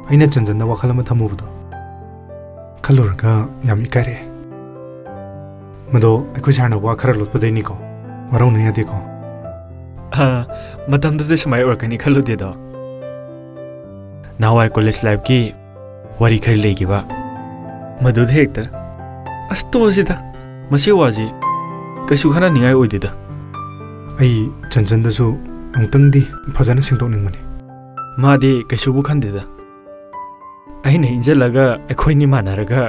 ꯑꯩꯅ ꯆꯟꯖꯟꯗ ꯋꯥꯈꯜ ꯑꯃ ꯊꯝꯃꯨꯕꯗꯣ ꯈꯜꯂꯨꯔꯒ ꯌꯥꯝ ꯏꯀꯥꯏꯔꯛꯑꯦ꯫ ꯃꯗꯣ ꯑꯩꯈꯣꯏ ꯁꯥꯔꯅ ꯋꯥ ꯈꯔ ꯂꯣꯠꯄꯗꯩꯅꯤꯀꯣ, ꯋꯥꯔꯧꯅ ꯌꯥꯗꯦꯀꯣ꯫ ꯑꯥ, ꯃꯇꯝꯗꯨꯗ ꯁꯨꯃꯥꯏ ꯑꯣꯏꯔꯛꯀꯅꯤ ꯈꯜꯂꯨꯗꯦꯗꯣ꯫ ꯅꯍꯥꯟꯋꯥꯏ college life ꯀꯤ ꯋꯥꯔꯤ ꯈꯔ ꯂꯩꯈꯤꯕ꯫ ꯃꯗꯨꯗ ꯍꯦꯛꯇ, "ꯑꯁ, ꯇꯣꯛꯑꯁꯤꯗ, ꯃꯁꯤ ꯋꯥꯁꯤ ꯀꯩꯁꯨ ꯈꯟꯅꯅꯤꯡꯉꯥꯏ ꯑꯣꯏꯗꯦꯗ꯫ ꯑꯩ ꯆꯟꯆꯟꯗꯁꯨ ꯑꯃꯨꯛꯇꯪꯗꯤ ꯐꯖꯅ ꯁꯦꯡꯗꯣꯛꯅꯤꯡꯕꯅꯤ꯫ ꯃꯥꯗꯤ ꯀꯩꯁꯨꯕꯨ ꯈꯟꯗꯦꯗ꯫ ꯑꯩꯅ ꯏꯟꯖꯜꯂꯒ ꯑꯩꯈꯣꯏꯅꯤ ꯃꯥꯟꯅꯔꯒ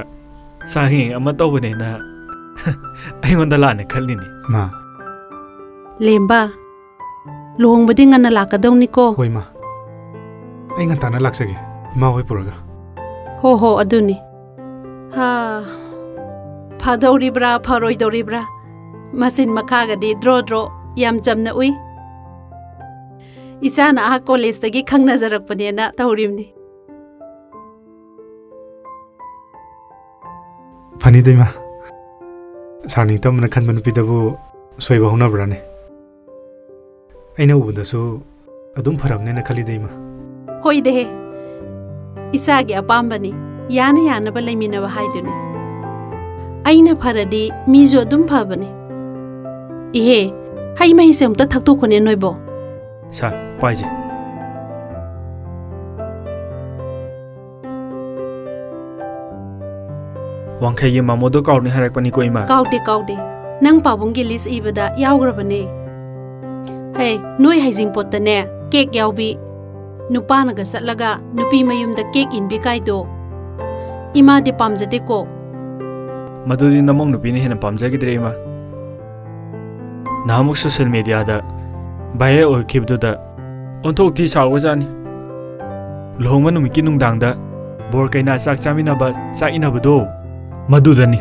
ꯆꯥꯛ ꯍꯦꯛ ꯑꯃ ꯇꯧꯕꯅꯦꯅ ꯑꯩꯉꯣꯟꯗ ꯂꯥꯟꯅ ꯈꯜꯂꯤꯅꯤ꯫ ꯃꯥ꯫ ꯂꯦꯝꯕ, ꯂꯨꯍꯣꯡꯕꯗꯤ ꯉꯟꯅ ꯂꯥꯛꯀꯗꯧꯅꯤꯀꯣ꯫ ꯍꯣꯏ, ꯃꯥ꯫ ꯑꯩ ꯉꯟꯇꯥꯅ ꯂꯥꯛꯆꯒꯦ, ꯏꯃꯥ ꯍꯣꯏ ꯄꯨꯔꯒ꯫ ꯍꯣ ꯍꯣ, ꯑꯗꯨꯅꯤ꯫ ꯍꯥ, ꯐꯗꯧꯔꯤꯕ꯭ꯔꯥ, ꯐꯔꯣꯏꯗꯧꯔꯤꯕ꯭ꯔꯥ? ꯃꯆꯤꯟ ꯃꯈꯥꯒꯗꯤ ꯗ꯭ꯔꯣ ꯗ꯭ꯔꯣ ꯌꯥꯝ ꯆꯝꯅ ꯎꯏ꯫ ꯏꯆꯥꯅ ꯑꯥ ꯀꯣꯂꯦꯖꯇꯒꯤ ꯈꯪꯅꯖꯔꯛꯄꯅꯦꯅ ꯇꯧꯔꯤꯕꯅꯤ꯫ ꯐꯅꯤꯗ, ꯏꯃꯥ꯫ ꯁꯥꯔꯅ ꯏꯇꯝꯕꯅ ꯈꯟꯕ ꯅꯨꯄꯤꯗꯕꯨ ꯁꯣꯏꯕ ꯍꯧꯅꯕ꯭ꯔꯥꯅꯦ? ꯑꯩꯅ ꯎꯕꯗꯁꯨ ꯑꯗꯨꯝ ꯐꯔꯝꯅꯦꯅ ꯈꯜꯂꯤꯗ, ꯏꯃꯥ꯫ ꯍꯣꯏꯗꯍꯦ, ꯏꯆꯥꯒꯤ ꯑꯄꯥꯝꯕꯅꯤ, ꯌꯥꯅ ꯌꯥꯅꯕ ꯂꯩꯃꯤꯟꯅꯕ ꯍꯥꯏꯗꯨꯅꯤ꯫ ꯑꯩꯅ ꯐꯔꯗꯤ ꯃꯤꯁꯨ ꯑꯗꯨꯝ ꯐꯕꯅꯤ꯫ ꯏꯍꯦ, ꯍꯩ ꯃꯍꯤꯁꯦ ꯑꯃꯨꯛꯇ ꯊꯛꯇꯣꯛꯈꯣꯅꯦ ꯅꯣꯏꯕꯣ꯫ ꯁꯥꯔ, ꯄꯥꯏꯖꯦ꯫ ꯋꯥꯡꯈꯩꯒꯤ ꯃꯥꯃꯣꯗꯣ ꯀꯥꯎꯅꯤ ꯍꯥꯏꯔꯛꯄꯅꯤꯀꯣ, ꯏꯃꯥ꯫ ꯀꯥꯎꯗꯦ, ꯀꯥꯎꯗꯦ꯫ ꯅꯪ ꯄꯥꯕꯨꯡꯒꯤ ꯂꯤꯁ ꯏꯕꯗ ꯌꯥꯎꯈ꯭ꯔꯕꯅꯦ꯫ ꯍꯦ, ꯅꯣꯏ ꯍꯩꯖꯤꯡꯄꯣꯠꯇꯅꯦ, ꯀꯦꯛ ꯌꯥꯎꯕꯤ, ꯅꯨꯄꯥꯅꯒ ꯆꯠꯂꯒ ꯅꯨꯄꯤ ꯃꯌꯨꯝꯗ ꯀꯦꯛ ꯏꯟꯕꯤ ꯀꯥꯏꯗꯣ ꯏꯃꯥꯗꯤ ꯄꯥꯝꯖꯗꯦꯀꯣ꯫ ꯃꯗꯨꯗꯤ ꯅꯃꯧ ꯅꯨꯄꯤꯅ ꯍꯦꯟꯅ ꯄꯥꯝꯖꯈꯤꯗ꯭ꯔꯦ, ꯏꯃꯥ꯫ ꯅꯍꯥꯟꯃꯨꯛ ꯁꯣꯁꯤꯌꯦꯜ ꯃꯦꯗꯤꯌꯥꯗ ꯚꯥꯏꯔꯦꯜ ꯑꯣꯏꯈꯤꯕꯗꯨꯗ ꯑꯣꯟꯊꯣꯛ ꯊꯤ ꯁꯥꯎꯒꯖꯥꯠꯅꯤ꯫ ꯂꯨꯍꯣꯡꯕ ꯅꯨꯃꯤꯠꯀꯤ ꯅꯨꯡꯗꯥꯡꯗ ꯕꯣꯔ ꯀꯩꯅꯥ ꯆꯥꯛ ꯆꯥꯃꯤꯟꯅꯕ ꯆꯥꯛ ꯏꯟꯅꯕꯗꯣ, ꯃꯗꯨꯗꯅꯤ꯫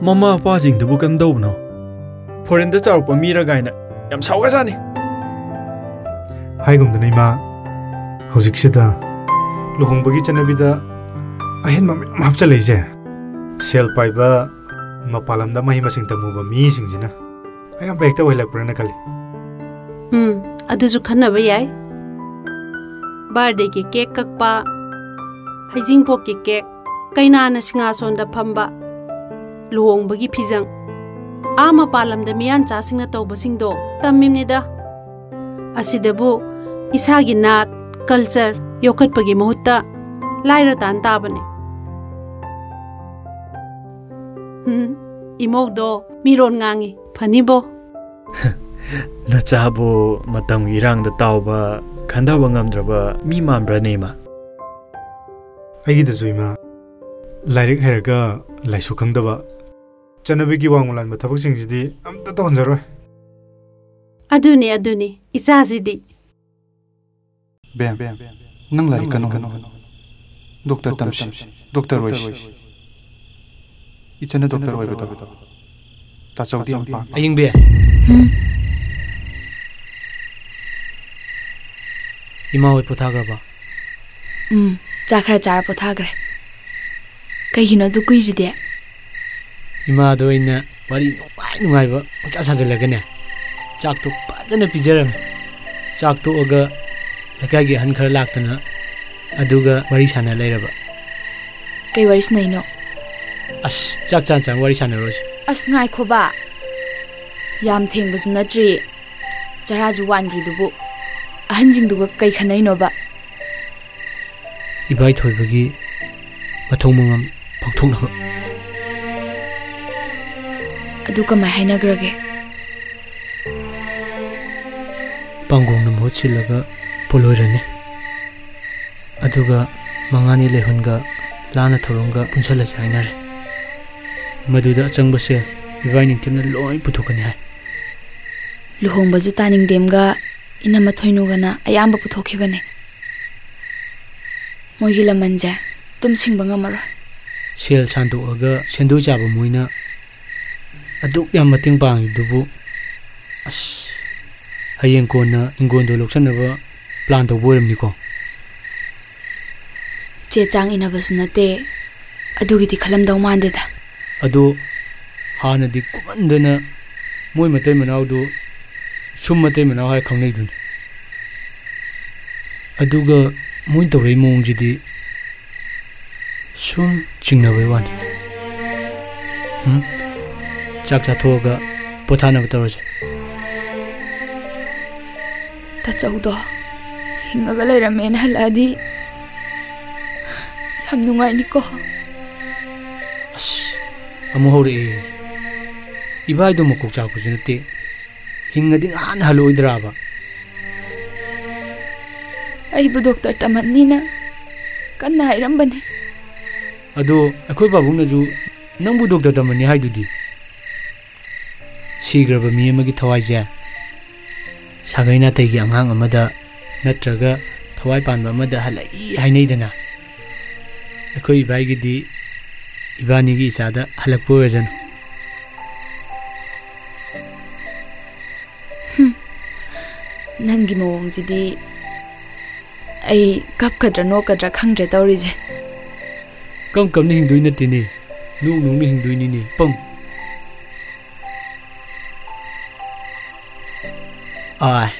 ꯃꯃꯥ ꯃꯄꯥꯁꯤꯡꯗꯨꯕꯨ ꯀꯝꯗꯧꯕꯅꯣ? ꯐꯣꯔꯦꯟꯗ ꯆꯥꯎꯔꯛꯄ ꯃꯤꯔ ꯀꯥꯏꯅ ꯌꯥꯝ ꯁꯥꯎꯒꯖꯥꯠꯅꯤ꯫ ꯍꯥꯏꯒꯨꯝꯗꯅ, ꯏꯃꯥ, ꯍꯧꯖꯤꯛꯁꯤꯗ ꯂꯨꯍꯣꯡꯕꯒꯤ ꯆꯠꯅꯕꯤꯗ ꯑꯍꯦꯟꯕ ꯃꯌꯥꯝ ꯍꯥꯞꯆꯜꯂꯛꯏꯁꯦ, ꯁꯦꯜ ꯄꯥꯏꯕ, ꯃꯄꯥꯟ ꯂꯝꯗ ꯃꯍꯩ ꯃꯁꯤꯡ ꯇꯝꯃꯨꯕ ꯃꯤꯁꯤꯡꯁꯤꯅ ꯑꯌꯥꯝꯕ ꯍꯦꯛꯇ ꯑꯣꯏꯍꯜꯂꯛꯄ꯭ꯔꯥꯅ ꯈꯜꯂꯤ꯫ ꯎꯝ, ꯑꯗꯨꯁꯨ ꯈꯟꯅꯕ ꯌꯥꯏ꯫ ꯕꯥꯔꯗꯦꯒꯤ ꯀꯦꯛ ꯀꯛꯄ, ꯍꯩꯖꯤꯡꯄꯣꯠꯀꯤ ꯀꯦꯛ, ꯀꯩꯅꯥꯅ ꯁꯤꯡꯍꯥꯁꯣꯟꯗ ꯐꯝꯕ, ꯂꯨꯍꯣꯡꯕꯒꯤ ꯐꯤꯖꯪ, ꯑꯥ ꯃꯄꯥꯟ ꯂꯝꯗ ꯃꯤꯌꯥꯟꯆꯥꯁꯤꯡꯅ ꯇꯧꯕꯁꯤꯡꯗꯣ ꯇꯝꯃꯤꯕꯅꯤꯗ꯫ ꯑꯁꯤꯗꯕꯨ ꯏꯁꯥꯒꯤ ꯅꯥꯠ, ꯀꯜꯆꯔ ꯌꯣꯛꯈꯠꯄꯒꯤ ꯃꯍꯨꯠꯇ ꯂꯥꯏꯔ ꯇꯥꯟ ꯇꯥꯕꯅꯦ꯫ ꯎꯝ, ꯏꯃꯧꯗꯣ ꯃꯤꯔꯣꯟ ꯉꯥꯡꯉꯤ꯫ ꯐꯅꯤꯕꯣ? ꯅꯆꯥꯕꯨ ꯃꯇꯝꯒꯤ ꯏꯔꯥꯡꯗ ꯇꯥꯎꯕ, ꯈꯟꯊꯕ ꯉꯝꯗ꯭ꯔꯕ ꯃꯤ ꯃꯥꯟꯕ꯭ꯔꯅꯦ, ꯏꯃꯥ? ꯑꯩꯒꯤꯗꯁꯨ, ꯏꯃꯥ, ꯂꯥꯏꯔꯤꯛ ꯍꯩꯔꯒ ꯂꯥꯏꯁꯨ ꯈꯪꯗꯕ, ꯆꯠꯅꯕꯤꯒꯤ ꯋꯥꯡꯃ ꯂꯥꯟꯕ ꯊꯕꯛꯁꯤꯡꯁꯤꯗꯤ ꯑꯝꯇ ꯇꯧꯍꯟꯖꯔꯣꯏ꯫ ꯑꯗꯨꯅꯤ, ꯑꯗꯨꯅꯤ, ꯏꯆꯥꯁꯤꯗꯤ꯫ ꯕꯦꯝ, ꯅꯪ ꯂꯥꯏꯔꯤꯛ ꯀꯟꯅ ꯍꯣꯠꯅꯧ꯫ ꯗꯣꯛꯇꯔ ꯇꯝꯁꯤ, ꯗꯣꯛꯇꯔ ꯑꯣꯏꯁꯤ꯫ ꯏꯆꯟꯅ ꯗꯣꯛꯇꯔ ꯑꯣꯏꯕꯗꯣ ꯇꯥꯆꯧꯗꯤ ꯌꯥꯝ ꯄꯥꯝꯃꯤ꯫ ꯑꯌꯤꯡꯕꯤ꯫ ꯍꯨꯝ꯫ ꯏꯃꯥ ꯍꯣꯏ ꯄꯣꯊꯥꯈ꯭ꯔꯕ? ꯎꯝ, ꯆꯥꯛ ꯈꯔ ꯆꯥꯔ ꯄꯣꯊꯥꯈ꯭ꯔꯦ꯫ ꯀꯩꯒꯤꯅꯣ ꯑꯗꯨ ꯀꯨꯏꯔꯤꯗꯤ? ꯏꯃꯥꯗꯣ ꯑꯩꯅ ꯋꯥꯔꯤ ꯅꯨꯡꯉꯥꯏ ꯅꯨꯡꯉꯥꯏꯕ ꯄꯪꯁꯥ ꯁꯥꯖꯜꯂꯒꯅꯦ, ꯆꯥꯛꯇꯣ ꯐꯖꯅ ꯄꯤꯖꯔꯝꯃꯦ꯫ ꯆꯥꯛ ꯇꯣꯛꯑꯒ ꯂꯩꯀꯥꯏꯒꯤ ꯑꯍꯟ ꯈꯔ ꯂꯥꯛꯇꯅ ꯑꯗꯨꯒ ꯋꯥꯔꯤ ꯁꯥꯟꯅ ꯂꯩꯔꯕ꯫ ꯀꯩ ꯋꯥꯔꯤ ꯁꯥꯟꯅꯩꯅꯣ? ꯑꯁ, ꯆꯥꯛ ꯆꯥ ꯆꯥ ꯋꯥꯔꯤ ꯁꯥꯟꯅꯔꯣꯏꯁꯦ꯫ ꯑꯁ, ꯉꯥꯏꯈꯣꯕ꯫ ꯌꯥꯝ ꯊꯦꯡꯕꯁꯨ ꯅꯠꯇ꯭ꯔꯤ꯫ ꯆꯔꯥꯁꯨ ꯋꯥꯟꯈ꯭ꯔꯤꯗꯨꯕꯨ꯫ ꯑꯍꯟꯁꯤꯡꯗꯨꯒ ꯀꯩ ꯈꯟꯅꯩꯅꯣꯕ? ꯏꯕꯥꯏ ꯊꯣꯏꯕꯒꯤ ꯃꯊꯧ ꯃꯉꯝ ꯄꯥꯡꯊꯣꯛꯅꯕ꯫ ꯑꯗꯨ ꯀꯃꯥꯏ ꯍꯥꯏꯅꯈ꯭ꯔꯒꯦ? ꯄꯥꯡꯒꯣꯡꯅ ꯃꯍꯨꯠ ꯁꯤꯜꯂꯒ ꯄꯣꯠꯂꯣꯏꯔꯅꯤ꯫ ꯑꯗꯨꯒ ꯃꯉꯥꯅꯤ ꯂꯩꯍꯨꯟꯒ ꯂꯥꯟꯅ ꯊꯧꯔꯝꯒ ꯄꯨꯟꯁꯜꯂꯁꯦ ꯍꯥꯏꯅꯔꯦ꯫ ꯃꯗꯨꯗ ꯑꯆꯪꯕ ꯁꯦꯜ ꯏꯕꯥꯏ ꯅꯤꯡꯊꯤꯞꯅ ꯂꯣꯏ ꯄꯨꯊꯣꯛꯀꯅꯤ ꯍꯥꯏ꯫ ꯂꯨꯍꯣꯡꯕꯁꯨ ꯇꯥꯅꯤꯡꯗꯦꯝꯒ ꯏꯅꯝꯃ ꯊꯣꯏꯅꯨꯒꯅ ꯑꯌꯥꯝꯕ ꯄꯨꯊꯣꯛꯈꯤꯕꯅꯦ꯫ ꯃꯣꯏꯒꯤ ꯂꯃꯟꯁꯦ ꯇꯨꯝ ꯁꯤꯡꯕ ꯉꯝꯃꯔꯣꯏ꯫ ꯁꯦꯜ ꯁꯥꯟꯗꯣꯛꯑꯒ ꯁꯦꯟꯗꯣꯏ ꯆꯥꯕ ꯃꯣꯏꯅ ꯑꯗꯨꯛ ꯌꯥꯝ ꯃꯇꯦꯡ ꯄꯥꯡꯉꯤꯗꯨꯕꯨ, ꯑꯁ, ꯍꯌꯦꯡ ꯀꯣꯟꯅ ꯍꯤꯡꯒꯣꯜꯗꯣ ꯂꯧꯁꯟꯅꯕ ꯄ꯭ꯂꯥꯟ ꯇꯧꯕ ꯑꯣꯏꯔꯝꯅꯤꯀꯣ? ꯆꯦ ꯆꯥꯡ ꯏꯟꯅꯕꯁꯨ ꯅꯠꯇꯦ, ꯑꯗꯨꯒꯤꯗꯤ ꯈꯜꯂꯝꯗꯧ ꯃꯥꯟꯗꯦꯗ꯫ ꯑꯗꯣ ꯍꯥꯟꯅꯗꯤ ꯀꯨꯞꯃꯟꯗꯅ ꯃꯣꯏ ꯃꯇꯩ ꯃꯅꯥꯎꯗꯨ ꯁꯨꯝ ꯃꯇꯩ ꯃꯅꯥꯎ ꯍꯥꯏ ꯈꯪꯅꯩꯗꯨꯅꯤ꯫ ꯑꯗꯨꯒ ꯃꯣꯏ ꯇꯧꯔꯛꯏ ꯃꯑꯣꯡꯁꯤꯗꯤ ꯁꯨꯝ ꯆꯤꯡꯅꯕꯩ ꯋꯥꯅꯤ꯫ ꯎꯝ? ꯆꯥꯛ ꯆꯥꯊꯣꯛꯑꯒ ꯄꯣꯊꯥꯅꯕ ꯇꯧꯔꯁꯦ꯫ ꯇꯥꯆꯧꯗꯣ ꯍꯤꯡꯉꯒ ꯂꯩꯔꯝꯃꯦꯅ ꯍꯜꯂꯛꯑꯗꯤ ꯌꯥꯝ ꯅꯨꯡꯉꯥꯏꯅꯤꯀꯣ꯫ ꯑꯁ, ꯑꯃꯨꯛ ꯍꯧꯔꯛꯑꯦ꯫ ꯏꯕꯥꯏꯗꯣ ꯃꯀꯣꯛ ꯆꯥꯛꯄꯁꯨ ꯅꯠꯇꯦ, ꯍꯤꯡꯉꯗꯤ ꯉꯍꯥꯟꯅ ꯍꯜꯂꯛꯑꯣꯏꯗ꯭ꯔꯥꯕ? ꯑꯩꯕꯨ ꯗꯣꯛꯇꯔ ꯇꯝꯍꯟꯅꯤꯅ ꯀꯟꯅ ꯍꯥꯏꯔꯝꯕꯅꯤ꯫ ꯑꯗꯣ ꯑꯩꯈꯣꯏ ꯄꯥꯕꯨꯡꯅꯁꯨ ꯅꯪꯕꯨ ꯗꯣꯛꯇꯔ ꯇꯝꯍꯟꯅꯤ ꯍꯥꯏꯗꯨꯗꯤ꯫ ꯁꯤꯈ꯭ꯔꯕ ꯃꯤ ꯑꯃꯒꯤ ꯊꯋꯥꯏꯁꯦ ꯁꯥꯒꯩ ꯅꯥꯇꯩꯒꯤ ꯑꯉꯥꯡ ꯑꯃꯗ ꯅꯠꯇ꯭ꯔꯒ ꯊꯋꯥꯏ ꯄꯥꯟꯕ ꯑꯃꯗ ꯍꯜꯂꯛꯏ ꯍꯥꯏꯅꯩꯗꯅ꯫ ꯑꯩꯈꯣꯏ ꯏꯕꯥꯏꯒꯤꯗꯤ ꯏꯕꯥꯅꯤꯒꯤ ꯏꯆꯥꯗ ꯍꯜꯂꯛꯄ ꯑꯣꯏꯔꯁꯅꯨ꯫ ꯅꯪꯒꯤ ꯃꯑꯣꯡꯁꯤꯗꯤ ꯑꯩ ꯀꯞꯀꯗ꯭ꯔꯥ ꯅꯣꯛꯀꯗ꯭ꯔꯥ ꯈꯪꯗ꯭ꯔꯦ ꯇꯧꯔꯤꯁꯦ꯫ ꯀꯝ ꯀꯝꯅ ꯍꯤꯡꯗꯣꯏ ꯅꯠꯇꯦꯅꯦ, ꯅꯣꯛ ꯅꯣꯛꯅ ꯍꯤꯡꯗꯣꯏꯅꯤꯅꯦ, ꯄꯪ꯫ ꯑꯥꯏ꯫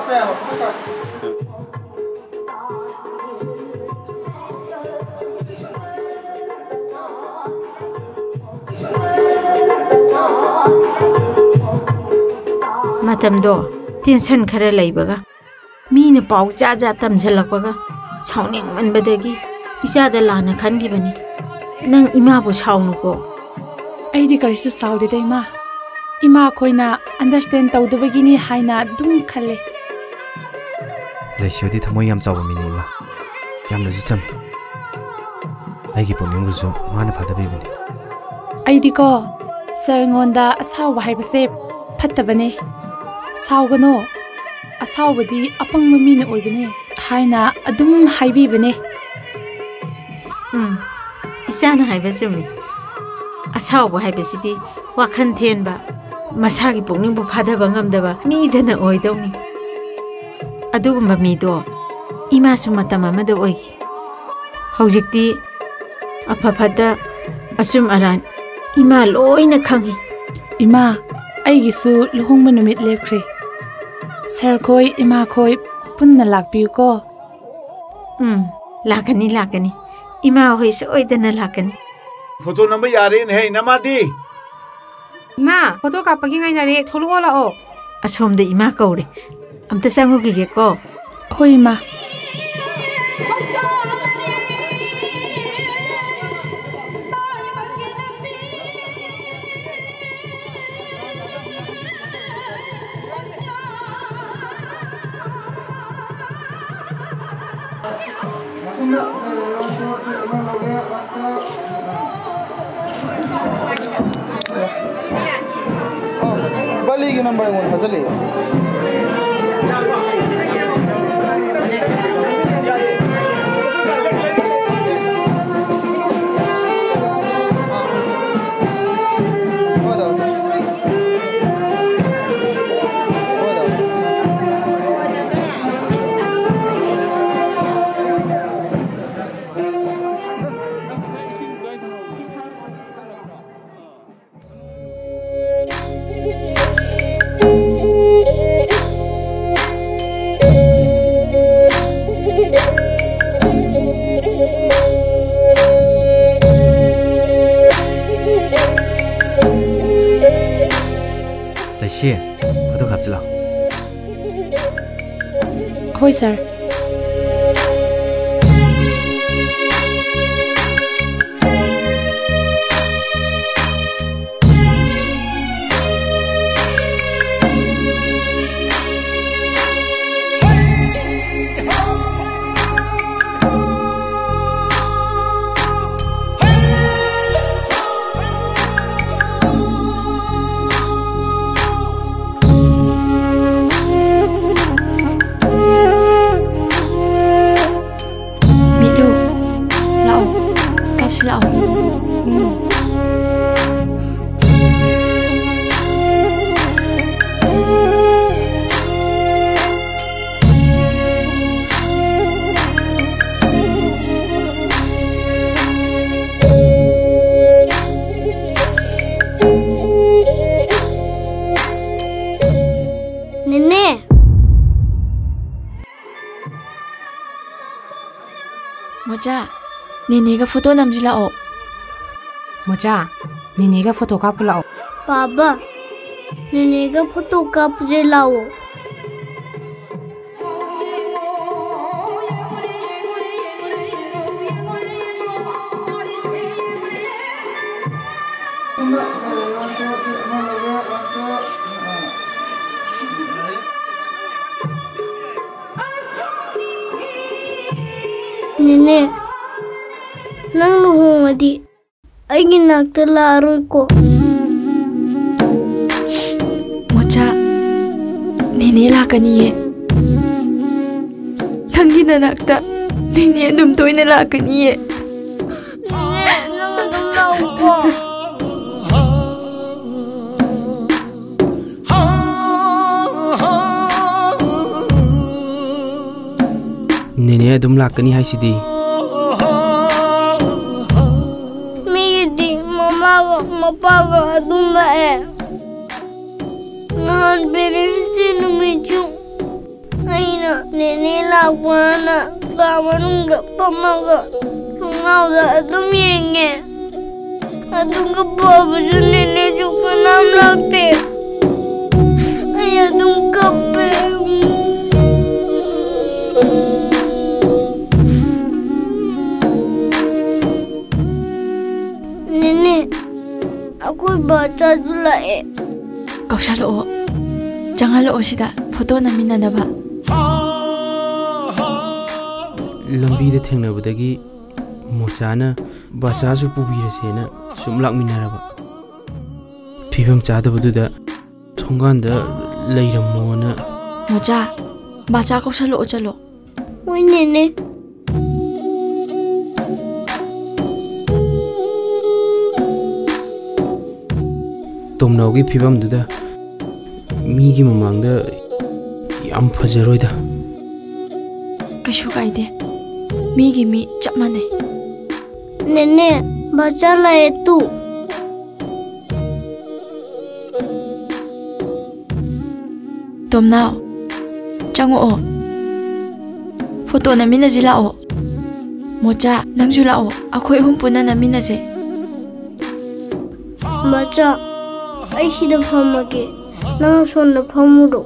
ꯃꯇꯝꯗꯣ ꯇꯦꯟꯁꯟ ꯈꯔ ꯂꯩꯕꯒ, ꯃꯤꯅ ꯄꯥꯎ ꯖꯥꯠ ꯖꯥꯠ ꯇꯝꯁꯤꯜꯂꯛꯄꯒ, ꯁꯥꯎꯅꯤꯡꯃꯟꯕꯗꯒꯤ ꯏꯆꯥꯗ ꯂꯥꯟꯅ ꯈꯟꯈꯤꯕꯅꯤ꯫ ꯅꯪ ꯏꯃꯥꯕꯨ ꯁꯥꯎꯅꯨꯀꯣ꯫ ꯑꯩꯗꯤ ꯀꯔꯤꯁꯨ ꯁꯥꯎꯗꯦꯗ, ꯏꯃꯥ꯫ ꯏꯃꯥ ꯑꯩꯈꯣꯏꯅ ꯑꯟꯗꯔꯁꯇꯦꯟ ꯇꯧꯗꯕꯒꯤꯅꯤ ꯍꯥꯏꯅ ꯑꯗꯨꯝ ꯈꯜꯂꯦ꯫ ꯂꯩꯁꯤꯍꯣꯏꯗꯤ ꯊꯃꯣꯏ ꯌꯥꯝ ꯆꯥꯎꯕ ꯃꯤꯅꯤ, ꯏꯃꯥ꯫ ꯌꯥꯝꯅꯁꯨ ꯆꯝꯃꯤ꯫ ꯑꯩꯒꯤ ꯄꯨꯛꯅꯤꯡꯕꯨꯁꯨ ꯃꯥꯅ ꯐꯥꯗꯕꯤꯕꯅꯤ꯫ ꯑꯩꯗꯤꯀꯣ, ꯁꯥꯔꯉꯣꯟꯗ ꯑꯁꯥꯎꯕ ꯍꯥꯏꯕꯁꯦ ꯐꯠꯇꯕꯅꯦ꯫ "ꯁꯥꯎꯒꯅꯣ, ꯑꯁꯥꯎꯕꯗꯤ ꯑꯄꯪꯕ ꯃꯤꯅ ꯑꯣꯏꯕꯅꯦ" ꯍꯥꯏꯅ ꯑꯗꯨꯝ ꯍꯥꯏꯕꯤꯕꯅꯦ꯫ ꯎꯝ, ꯏꯆꯥꯅ ꯍꯥꯏꯕ ꯆꯨꯝꯃꯤ꯫ ꯑꯁꯥꯎꯕ ꯍꯥꯏꯕꯁꯤꯗꯤ ꯋꯥꯈꯜ ꯊꯦꯟꯕ, ꯃꯁꯥꯒꯤ ꯄꯨꯛꯅꯤꯡꯕꯨ ꯐꯥꯊꯕ ꯉꯝꯗꯕ ꯃꯤꯗꯅ ꯑꯣꯏꯗꯧꯅꯤ꯫ ꯑꯗꯨꯒꯨꯝꯕ ꯃꯤꯗꯣ ꯏꯃꯥꯁꯨ ꯃꯇꯝ ꯑꯃꯗ ꯑꯣꯏꯈꯤ꯫ ꯍꯧꯖꯤꯛꯇꯤ ꯑꯐ ꯐꯠꯇ, ꯑꯆꯨꯝ ꯑꯔꯥꯟ ꯏꯃꯥ ꯂꯣꯏꯅ ꯈꯪꯉꯤ꯫ ꯏꯃꯥ, ꯑꯩꯒꯤꯁꯨ ꯂꯨꯍꯣꯡꯕ ꯅꯨꯃꯤꯠ ꯂꯦꯞꯈ꯭ꯔꯦ꯫ ꯁꯥꯔ ꯈꯣꯏ, ꯏꯃꯥ ꯈꯣꯏ ꯄꯨꯟꯅ ꯂꯥꯛꯄꯤꯌꯨꯀꯣ꯫ ꯎꯝ, ꯂꯥꯛꯀꯅꯤ, ꯂꯥꯛꯀꯅꯤ꯫ ꯏꯃꯥ ꯍꯣꯏ ꯁꯣꯏꯗꯅ ꯂꯥꯛꯀꯅꯤ꯫ ꯐꯣꯇꯣ ꯅꯝꯕ ꯌꯥꯔꯦꯅꯦꯍꯦ, ꯅꯃꯥꯗꯤ? ꯏꯃꯥ, ꯐꯣꯇꯣ ꯀꯥꯞꯄꯒꯤ ꯉꯥꯏꯅꯔꯦ, ꯊꯣꯛꯂꯛꯑꯣ ꯂꯥꯛꯑꯣ꯫ ꯑꯁꯣꯝꯗ ꯏꯃꯥ ꯀꯧꯔꯦ, ꯑꯝꯇ ꯆꯪꯉꯨꯈꯤꯒꯦꯀꯣ꯫ ꯍꯣꯏ, ꯏꯃꯥ꯫ ꯕꯂꯤꯒꯤ ꯅꯝꯕꯔ ꯑꯩꯉꯣꯟꯗ ꯊꯥꯖꯤꯜꯂꯛꯑꯦ꯫ ꯏꯆꯦ, ꯐꯣꯇꯣ ꯀꯥꯞꯁꯤ ꯂꯥꯎ꯫ ꯍꯣꯏ, ꯁꯥꯔ꯫ ꯃꯤꯠꯂꯨ, ꯂꯥꯛꯑꯣ, ꯀꯥꯞꯁꯤ ꯂꯥꯛꯑꯣ꯫ ꯎꯝ꯫ ꯅꯦꯅꯦ꯫ ꯃꯣꯆꯥ, ꯅꯦꯅꯦꯒ ꯐꯣꯇꯣ ꯅꯝꯁꯤ ꯂꯥꯛꯑꯣ꯫ ꯃꯣꯆꯥ, ꯅꯦꯅꯦꯒ ꯐꯣꯇꯣ ꯀꯥꯞꯄꯨ ꯂꯥꯛꯑꯣ꯫ ꯕꯥꯕꯥ, ꯅꯦꯅꯦꯒ ꯐꯣꯇꯣ ꯀꯥꯞꯄꯨꯁꯦ ꯂꯥꯛꯑꯣ꯫ ꯅꯦꯅꯦ, ꯅꯪ ꯂꯨꯍꯣꯡꯉꯗꯤ ꯑꯩꯒꯤ ꯅꯥꯛꯇ ꯂꯥꯛꯑꯔꯣꯏꯀꯣ? ꯃꯣꯆꯥ, ꯅꯦꯅꯦ ꯂꯥꯛꯀꯅꯤꯌꯦ꯫ ꯅꯪꯒꯤ ꯅꯅꯥꯛꯇ ꯅꯦꯅꯦ ꯑꯗꯨꯝ ꯇꯣꯏꯅ ꯂꯥꯛꯀꯅꯤꯌꯦ꯫ ꯅꯦꯅꯦ, ꯅꯪ ꯑꯗꯨꯝ ꯂꯥꯛꯎꯀꯣ꯫ ꯅꯦꯅꯦ ꯑꯗꯨꯝ ꯂꯥꯛꯀꯅꯤ ꯍꯥꯏꯁꯤꯗꯤ꯫ ꯃꯤꯒꯤꯗꯤ ꯃꯃꯥꯒ ꯃꯄꯥꯒ ꯑꯗꯨꯝ ꯂꯥꯛꯑꯦ꯫ ꯅꯍꯥꯟ parents day ꯅꯨꯃꯤꯠꯁꯨ ꯑꯩꯅ ꯅꯦꯅꯦ ꯂꯥꯛꯄ꯭ꯔꯥꯅ ꯀꯥ ꯃꯅꯨꯡꯗ ꯐꯝꯃꯒ ꯊꯣꯡꯅꯥꯎꯗ ꯑꯗꯨꯝ ꯌꯦꯡꯉꯦ꯫ ꯑꯗꯨꯒ ꯕꯥꯕꯥꯁꯨ ꯅꯦꯅꯦꯁꯨ ꯀꯅꯥꯝ ꯂꯥꯛꯇꯦ꯫ ꯑꯩꯈꯣꯏ ꯕꯥꯆꯥꯁꯨ ꯂꯥꯛꯑꯦ꯫ ꯀꯧꯁꯜꯂꯛꯑꯣ, ꯆꯪꯍꯜꯂꯛꯑꯣ ꯁꯤꯗ ꯐꯣꯇꯣ ꯅꯝꯃꯤꯟꯅꯅꯕ꯫ ꯂꯝꯕꯤꯗ ꯊꯦꯡꯅꯕꯗꯒꯤ ꯃꯣꯆꯥꯅ ꯕꯥꯆꯥꯁꯨ ꯄꯨꯕꯤꯔꯁꯦꯅ ꯁꯨꯝ ꯂꯥꯛꯃꯤꯟꯅꯔꯕ꯫ ꯐꯤꯕꯝ ꯆꯥꯗꯕꯗꯨꯗ ꯊꯣꯡꯒꯥꯟꯗ ꯂꯩꯔꯝꯃꯣꯅ꯫ ꯃꯣꯆꯥ, ꯕꯥꯆꯥ ꯀꯧꯁꯜꯂꯛꯑꯣ ꯆꯠꯂꯣ꯫ ꯍꯣꯏ ꯅꯦꯅꯦ꯫ ꯇꯣꯝꯅꯥꯎꯒꯤ ꯐꯤꯕꯝꯗꯨꯗ ꯃꯤꯒꯤ ꯃꯃꯥꯡꯗ ꯌꯥꯝ ꯐꯖꯔꯣꯏꯗ꯫ ꯀꯩꯁꯨ ꯀꯥꯏꯗꯦ, ꯃꯤꯒꯤ ꯃꯤ ꯆꯞ ꯃꯥꯟꯅꯩ꯫ ꯅꯦꯅꯦ, ꯕꯥꯆꯥ ꯂꯥꯛꯑꯦ ꯇꯨ꯫ ꯇꯣꯝꯅꯥꯎ, ꯆꯪꯉꯛꯑꯣ꯫ ꯐꯣꯇꯣ ꯅꯝꯃꯤꯟꯅꯁꯤ ꯂꯥꯛꯑꯣ꯫ ꯃꯣꯆꯥ, ꯅꯪꯁꯨ ꯂꯥꯛꯑꯣ, ꯑꯩꯈꯣꯏ ꯑꯍꯨꯝ ꯄꯨꯟꯅ ꯅꯝꯃꯤꯟꯅꯁꯦ꯫ ꯃꯆꯥ, ꯑꯩ ꯁꯤꯗ ꯐꯝꯃꯒꯦ, ꯅꯪ ꯁꯣꯝꯗ ꯐꯝꯃꯨꯔꯣ꯫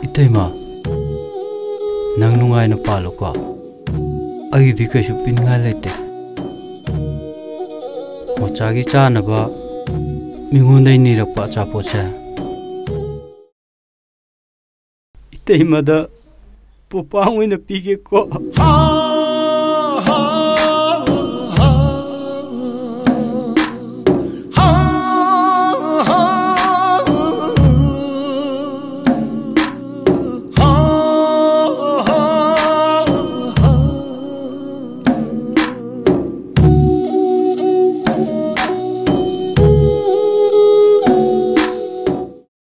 ꯏꯇꯩꯃ, ꯅꯪ ꯅꯨꯡꯉꯥꯏꯅ ꯄꯥꯜꯂꯨꯀꯣ꯫ ꯑꯩꯒꯤꯗꯤ ꯀꯩꯁꯨ ꯄꯤꯅꯤꯡꯉꯥꯏ ꯂꯩꯇꯦ꯫ ꯃꯣꯆꯥꯒꯤ ꯆꯥꯅꯕ ꯃꯤꯉꯣꯟꯗꯩ ꯅꯤꯔꯛꯄ ꯑꯆꯥꯄꯣꯠꯁꯦ ꯏꯇꯩꯃꯗ ꯄꯣꯄꯥꯡ ꯑꯣꯏꯅ ꯄꯤꯒꯦꯀꯣ꯫